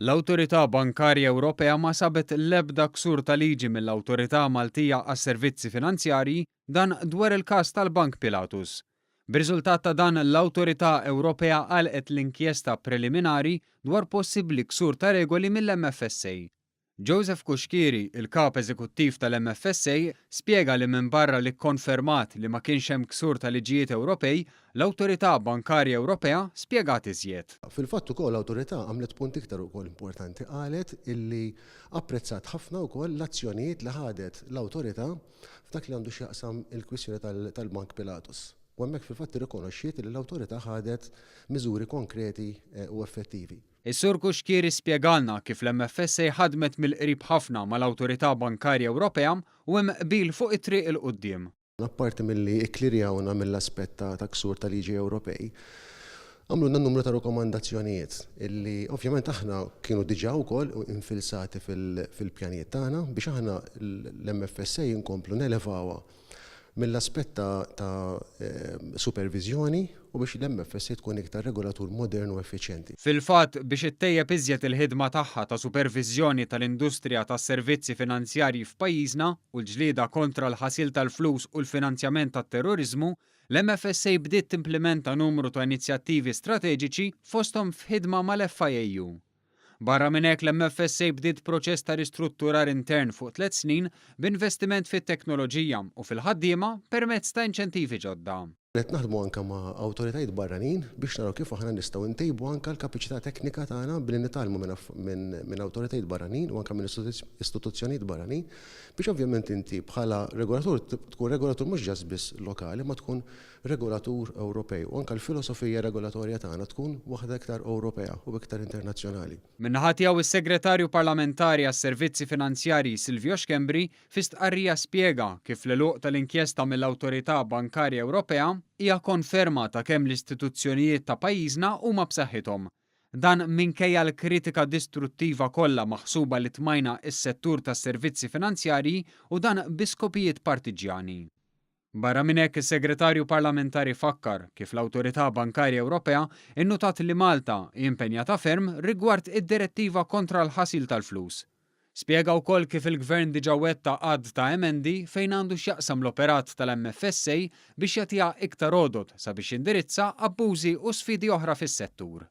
L-Awtorità Bankarja Ewropea ma sabet l-ebda ksur ta' liġi mill-Awtorità Maltija għas-Servizzi Finanzjarji, dan dwar il-każ tal-Bank Pilatus. B'riżultat ta' dan l-Awtorità Ewropea għalqet l-inkjesta preliminari dwar possibbli ksur ta' regoli mill-MFSA. Joseph Cuschieri, il-Kap Eżekuttiv tal-MFSA, spjega li minbarra li kkonfermat li ma kienx hemm ksur ta' liġijiet Ewropej, l-Awtorità Bankarja Ewropea spjegat iżjed. Fil-fatt ukoll l-Awtorità għamlet punt iktar ukoll importanti, qalet illi apprezzat ħafna wkoll l-azzjonijiet li ħadet l-Awtorità f'dak li għandu x'jaqsam il-kwistjoni tal-Bank Pilatus. U hemmhekk fil-fatt irrikonoxxiet illi l-Awtorità ħadet miżuri konkreti u effettivi. Is-Sur Cuschieri spjegalna kif l-MFSA ħadmet mill-qrib ħafna mal-Awtorità Bankarja Ewropea u hemm qbil fuq it-triq 'il quddiem. Apparti milli ikklirjawna mill-aspett ta' ksur ta' liġi Ewropej, għamlulna numru ta' rikomandazzjonijiet illi ovvjament aħna kienu diġà wkoll infilsati fil-pjanijiet tagħna biex aħna l-MFSA inkomplu nelevawha mill-aspett ta' superviżjoni u biex l-MFSA tkun iktar regolatur modern u effiċjenti. Fil-fatt, biex ittejjeb iżjed il-ħidma tagħha ta' superviżjoni tal-industrija tas-servizzi finanzjarji f'pajjiżna u l-ġlieda kontra l-ħasil tal-flus u l-finanzjament tat-terroriżmu, l-MFSA bdiet timplimenta numru ta' inizjattivi strateġiċi fosthom f'ħidma mal-FIAU. Barra minn hekk, l-MFSA bdiet proċess ta' ristrutturar intern fuq tlett snin b'investiment fit-teknoloġija u fil-ħaddiema permezz ta' inċentivi ġodda. Qed naħdmu anke ma' awtoritajiet barranin biex naraw kif aħna nistgħu ntejbu anke l-kapaċità teknika tagħna billi nitgħallmu minn awtoritajiet barranin u anke minn istituzzjonijiet barranin biex ovvjament inti bħala regolatur tkun regolatur mhux just biss lokali imma tkun regolatur Ewropej u anke l-filosofija regolatorja tagħna tkun waħda iktar Ewropea u iktar internazzjonali. Min-naħa tiegħu is-Segretarju Parlamentari għas-Servizzi Finanzjarji Silvio Schembri fi stqarrija spjega kif l-għeluq tal-inkjesta mill-Awtorità Bankarja Ewropea hija konferma ta' kemm l-istituzzjonijiet ta' pajjiżna huma b'saħħithom. Dan minkejja l-kritika distruttiva kollha maħsuba li tmajna s-settur tas-servizzi finanzjarji u dan bi skopijiet partiġġjani. Barra minn hekk, is-Segretarju Parlamentari fakkar kif l-Awtorità Bankarja Ewropea nnutat li Malta hi impenjata ferm rigward id-Direttiva kontra l-ħasil tal-flus. Spjega wkoll kif il-Gvern diġà wettaq għadd ta' emendi fejn għandu x'jaqsam l-operat tal-MFSA biex jagħtiha iktar għodod sabiex jindirizza abbużi u sfidi oħra fis-settur.